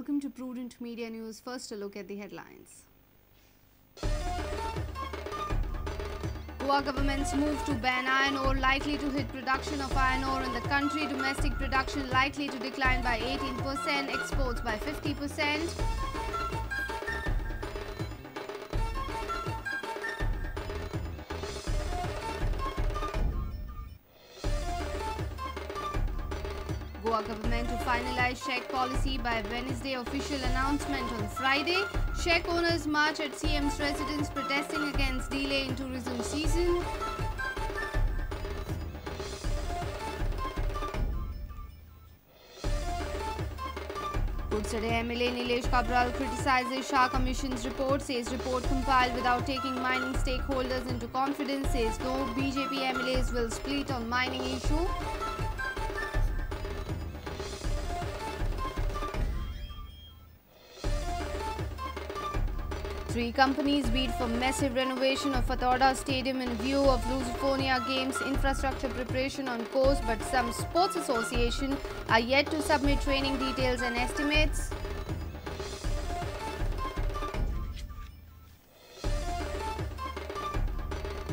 Welcome to Prudent Media News. First, a look at the headlines. Goa government's move to ban iron ore likely to hit production of iron ore in the country. Domestic production likely to decline by 18%, exports by 50%. Goa government to finalize shack policy by Wednesday, official announcement on Friday. Shack owners march at CM's residence protesting against delay in tourism season. Kudchade MLA Nilesh Cabral criticizes Shah Commission's report, says report compiled without taking mining stakeholders into confidence, says no BJP MLAs will split on mining issue. Three companies bid for massive renovation of Fatorda Stadium in view of Lusofonia Games infrastructure preparation on course, but some sports associations are yet to submit training details and estimates.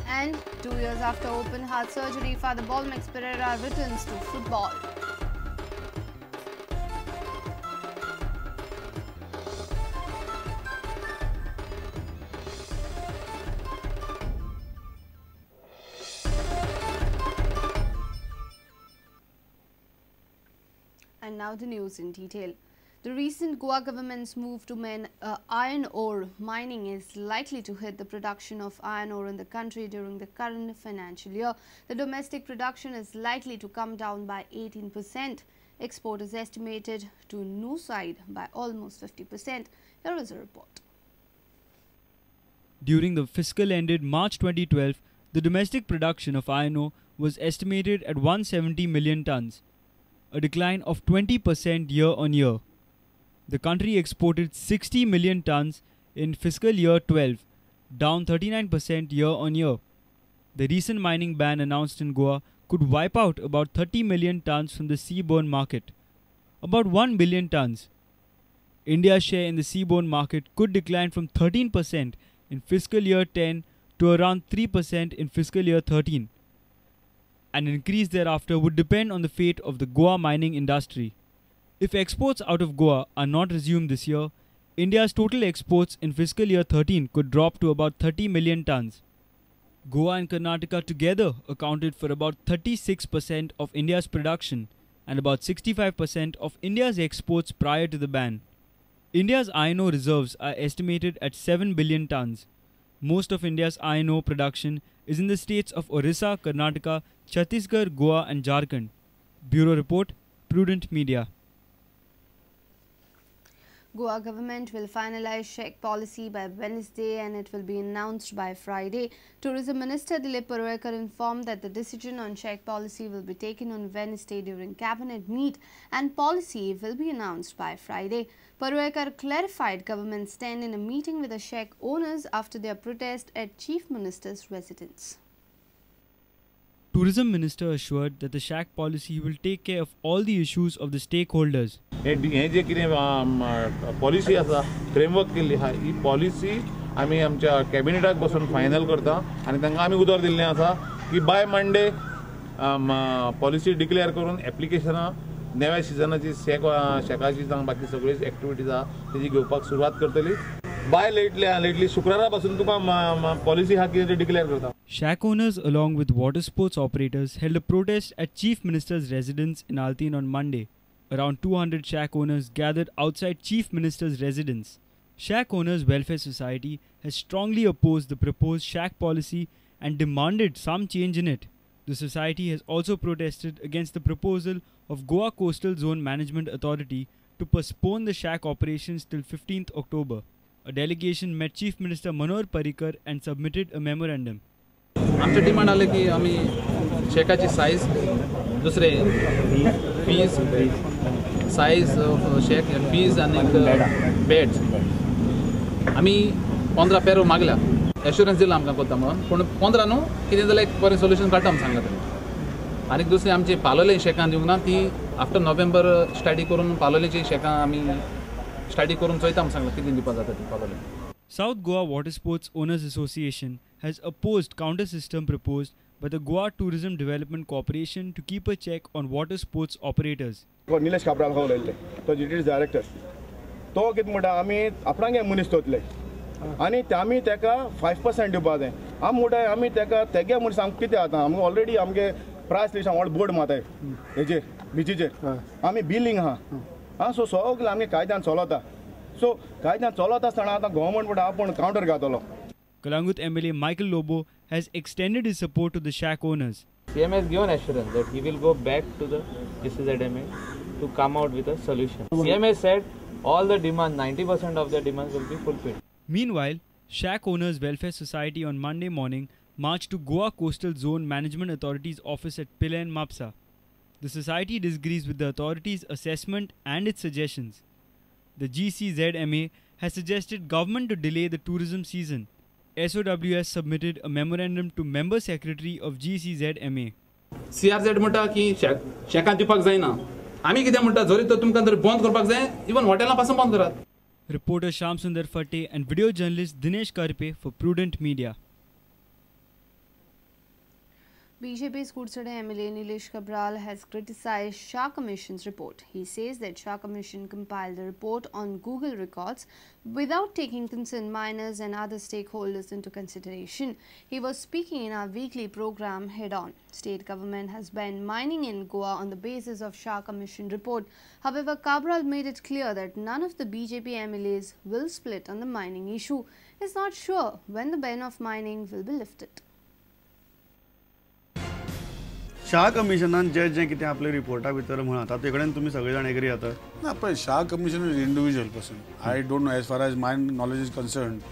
And 2 years after open heart surgery, Father Bolmax Pereira returns to football. And now the news in detail. The recent Goa government's move to ban iron ore mining is likely to hit the production of iron ore in the country during the current financial year. The domestic production is likely to come down by 18%. Export is estimated to nosedive by almost 50%. Here is a report. During the fiscal ended March 2012, the domestic production of iron ore was estimated at 170 million tons, a decline of 20% year on year. The country exported 60 million tons in fiscal year 12, down 39% year on year. The recent mining ban announced in Goa could wipe out about 30 million tons from the seaborne market, about 1 billion tons. India's share in the seaborne market could decline from 13% in fiscal year 10 to around 3% in fiscal year 13. An increase thereafter would depend on the fate of the Goa mining industry. If exports out of Goa are not resumed this year, India's total exports in fiscal year 13 could drop to about 30 million tons. Goa and Karnataka together accounted for about 36% of India's production and about 65% of India's exports prior to the ban. India's iron ore reserves are estimated at 7 billion tons. Most of India's iron ore production is in the states of Orissa, Karnataka, Chhattisgarh, Goa and Jharkhand. Bureau Report, Prudent Media. Goa government will finalize shack policy by Wednesday and it will be announced by Friday. Tourism Minister Dilip Parulekar informed that the decision on shack policy will be taken on Wednesday during cabinet meet and policy will be announced by Friday. Parulekar clarified government's stand in a meeting with the shack owners after their protest at Chief Minister's residence. Tourism Minister assured that the shack policy will take care of all the issues of the stakeholders. हे जे कितें policy आसा framework केल्ली आहा ही policy आमी आमच्या कॅबिनेटाक बसून final करता आनी तांकां आमी उतर दिल्लें आसा की बाय मंडे पॉलिसी डिक्लेअर करून एप्लिकेशनां नव्या सिजनाची शॅकाची जावं बाकी सगळी एक्टिविटीज आहा तेजी घेवपाक सुरवात करतली. बाय लेटली शुक्रारा पासून तुका पॉलिसी हा कितें डिक्लेअर करता. Shack owners along with water sports operators held a protest at Chief Minister's residence in Altin on Monday. Around 200 shack owners gathered outside Chief Minister's residence. Shack Owners Welfare Society has strongly opposed the proposed shack policy and demanded some change in it. The society has also protested against the proposal of Goa Coastal Zone Management Authority to postpone the shack operations till 15th October. A delegation met Chief Minister Manohar Parrikar and submitted a memorandum. आमचे demand आले की आमी शॅकाची size, दुसरे fees, size of shack fees आनी beds. आमी 15 पेरो मागल्या, assurance दिला आमकां कोत्ता म्हणून, पूण 15 न्हू कितें जाल्यार एक बरें सोल्युशन काडटा म्हूण सांगलां तेणी. आनी दुसरें आमची पालोलें शॅकां दिवंक ना, ती आफ्टर नोव्हेंबर स्टार्टी करून पालोलेची शॅकां आमी स्टडी करून चोयता म्हूण सांगलां कितें दिवपा जाता ती पावले. South Goa Water Sports Owners Association has opposed counter system proposed by the Goa Tourism Development Corporation to keep a check on water sports operators. Nilesh Cabral उलयल्ले तो जीटीसी डायरेक्टर तो कितें म्हणटा आमी आपणागे मनीस दवरतले आनी आमी ताका 5% दिवपा जाय. आमी म्हणटा आमी ताका तेगे मनीस आमकां कितें आतां आमकां ऑलरेडी आमगे प्रायस लिस्ट व्हड बोर्ड मारताय हेजेर बिचीचेर आमी बिलींग आहा आं सो सगळें आमगे कायद्यान चलता. सो कायद्यान चलत आसतना आतां गव्हर्मेंट म्हणटा आपूण कावंटर घातलो. Calangute MLA Michael Lobo has extended his support to the shack owners. CM has given assurance that he will go back to the GCZMA to come out with a solution. CM has said all the demand, 90% of the demands will be fulfilled. Meanwhile, Shack Owners Welfare Society on Monday morning marched to Goa Coastal Zone Management Authority's office at Pilerne, Mapsa. The society disagrees with the authority's assessment and its suggestions. The GCZMA has suggested government to delay the tourism season. SOWS submitted a memorandum to Member Secretary of GCZMA. CRZ म्हणटा की शॅकां दिवपाक जायना. आमी कितें म्हणटा जरी तर तुमकां जर बंद करपाक जाय इवन हॉटेलां पासून बंद करात. Reporter Sham Sundar Fatte and video journalist Dinesh Karpe for Prudent Media. BJP's Curchorem MLA Nilesh Cabral has criticized Shah Commission's report. He says that Shah Commission compiled the report on Google records without taking concerned miners and other stakeholders into consideration. He was speaking in our weekly program Head On. State government has banned mining in Goa on the basis of Shah Commission report. However, Cabral made it clear that none of the BJP MLAs will split on the mining issue. He is not sure when the ban of mining will be lifted. Shah कमिशनान जे जे कितें आपले रिपोर्टा भितर म्हणा ताचे कडेन तुमी सगळे जाण agree जाता ना. पळय, Shah commission is individual person. I don't know, as far as my knowledge is concerned,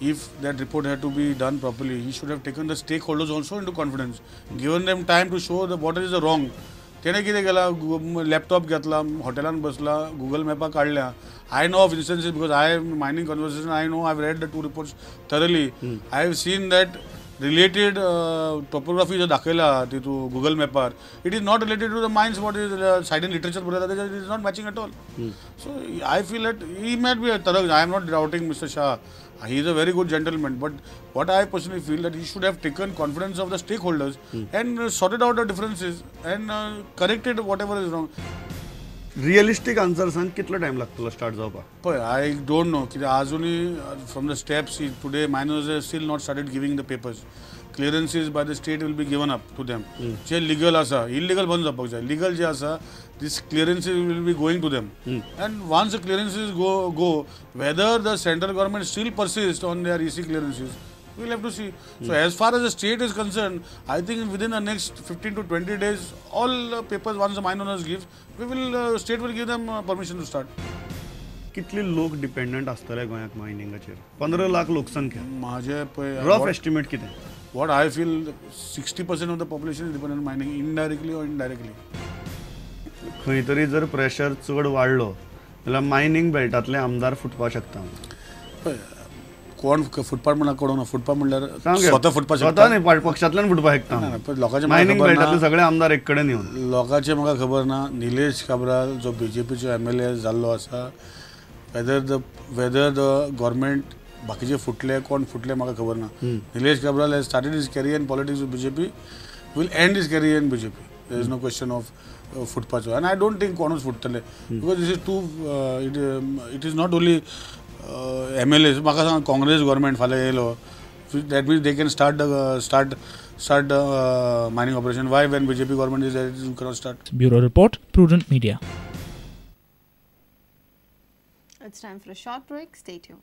if that report had to be done properly, he should have taken the stakeholders also into confidence, given them time to show the what is the wrong. तेणें कितें केलां, laptop घेतला, हॉटेलान बसला, Google मॅपाक काडल्या. I know of instances because I am mining conversation, I know, I have read the two reports thoroughly. I have seen that related topography जो दाखयला तितू Google मॅपार, it is not related to the mines what is cited in literature बरयला तेजेर, it is not matching at all. So I feel that he might be a thorough, I am not doubting Mister Shah, he is a very good gentleman, but what I personally feel that he should have taken confidence of the stakeholders and sorted out the differences and corrected whatever is wrong. Realistic answer सांग, कितलो time लागतलो start जावपाक? पळय, I don't know कित्याक आजुनूय from the steps today miners have still not started giving the papers. Clearances by the state will be given up to them. J legal आसा, illegal बंद जावपाक जाय. लिगल जे आसा, this clearances will be going to them. And once the clearances go, whether the central government still persist on their EC clearances, we'll have to see. So as far as the state is concerned, I think within the next 15 to 20 days, all papers once the mine owners give, we will state will give them permission to start. कितले लोक dependent आसतले गोंयांत मायनिंगाचेर? 15 लाख लोकसंख्या. म्हाजे पळय rough estimate कितें? What I feel, 60% of the population is dependent on mining, indirectly or indirectly. खंय तरी जर प्रेशर चड वाडलो जाल्यार मायनिंग बेल्टांतले आमदार फुटपाक शकता. कोण फुटपाक म्हणल्यार कोण फुटपाक म्हणल्यार स्वता फुटपाक शकता न्ही, पक्षांतल्यान फुटपाक शकता. लोकांचे मायनिंग बेल्टांतले सगळे आमदार एक कडेन येवन लोकांचे म्हाका खबर ना. निलेश काब्राल जो बीजेपीचो एमएलए जाल्लो आसा, वेदर the government बाकीचे फुटले कोण फुटले म्हाका खबर ना. Nilesh Cabral has started his career in politics with BJP, will end his career in BJP. There is no question of फुटपाचो. आनी I don't think कोणूच फुटतले, because this is too it is not only M L A. म्हाका सांग, Congress government फाल्यां येयलो, that means they can start the mining operation. Why when BJP government is there you cannot start? Bureau report, Prudent Media. It's time for a short break. Stay tuned.